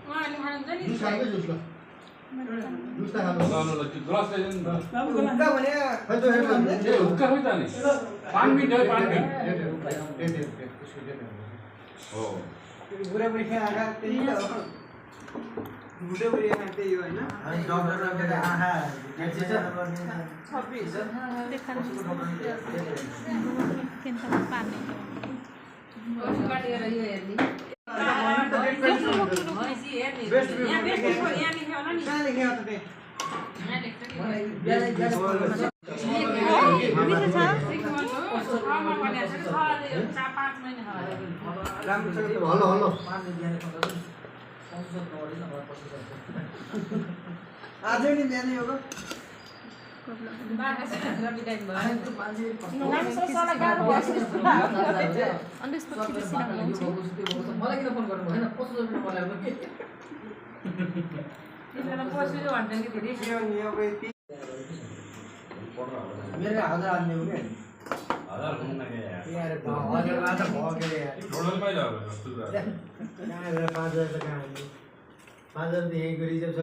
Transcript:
उहाँले खानुहुन्छ नि जुस खालको जुस ल जुस त खानु ल ग्लास ल्याइदिनु नि त हुक्का भने खै त्यो हेर्नु ए हुक्का खोइ त नि 5 मिनेट है 5 मिनेट हो बुढाबुढी आँखा त्यही त हो बुढाबुढी आँखा त्यही हो होइन अनि डक्टर आँखा 5 महिना हल्लो हल्लो आजै नि बिहानै हो मेरो हजार आन्ने हो क्या हजार हुन्न के यार हजार आज भके यार टोटल पाइला हो 5000 त कहाँ 5000 त यही गरी